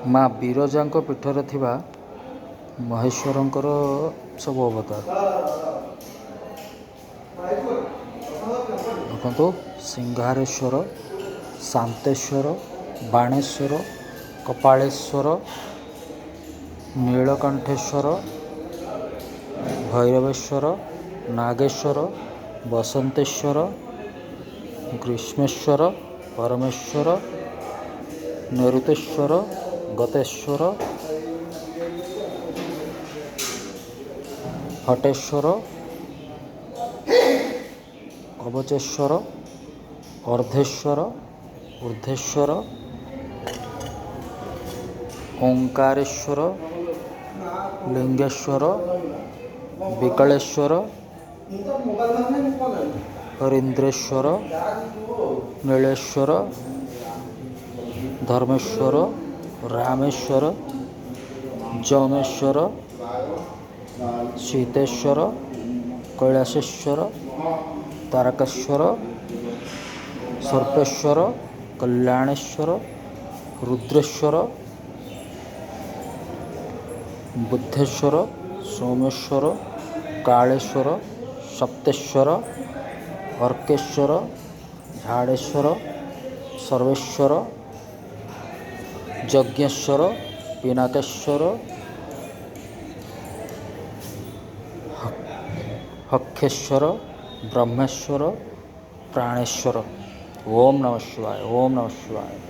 ମା ବିରଜାଙ୍କ ପୀଠରେ ଥିବା ମହେଶ୍ୱରଙ୍କର ସବୁ ଅବତାର। ଦେଖନ୍ତୁ, ସିଂହାରେଶ୍ୱର, ଶାନ୍ତେଶ୍ୱର, ବାଣେଶ୍ୱର, କପାଳେଶ୍ୱର, ନୀଳକଣ୍ଠେଶ୍ୱର, ଭୈରବେଶ୍ୱର, ନାଗେଶ୍ୱର, ବସନ୍ତେଶ୍ୱର, ଗ୍ରୀଷ୍ମେଶ୍ୱର, ପରମେଶ୍ୱର, ନିରୁତେଶ୍ୱର, ଗତେଶ୍ୱର, ହଟେଶ୍ୱର, କବଚେଶ୍ୱର, ଅର୍ଦ୍ଧେଶ୍ୱର, ଉର୍ଦ୍ଧେଶ୍ୱର, ଓଙ୍କାରେଶ୍ୱର, ଲିଙ୍ଗେଶ୍ୱର, ବିକଳେଶ୍ୱର, ହରିନ୍ଦ୍ରେଶ୍ୱର, ନୀଳେଶ୍ୱର, ଧର୍ମେଶ୍ୱର, ରାମେଶ୍ୱର, ଯମେଶ୍ୱର, ସୀତେଶ୍ୱର, କୈଳାସେଶ୍ୱର, ତାରକେଶ୍ୱର, ସର୍ପେଶ୍ୱର, କଲ୍ୟାଣେଶ୍ୱର, ରୁଦ୍ରେଶ୍ୱର, ବୁଦ୍ଧେଶ୍ୱର, ସୋମେଶ୍ୱର, କାଳେଶ୍ୱର, ସପ୍ତେଶ୍ୱର, ଅର୍କେଶ୍ୱର, ଝାଡ଼େଶ୍ୱର, ସର୍ବେଶ୍ୱର, ଯଜ୍ଞେଶ୍ୱର, ପିନାକେଶ୍ୱର, ହକ୍ଷେଶ୍ୱର, ବ୍ରହ୍ମେଶ୍ୱର, ପ୍ରାଣେଶ୍ୱର। ଓମ୍ ନମଃ ଶିବାୟ, ଓମ୍ ନମଃ ଶିବାୟ।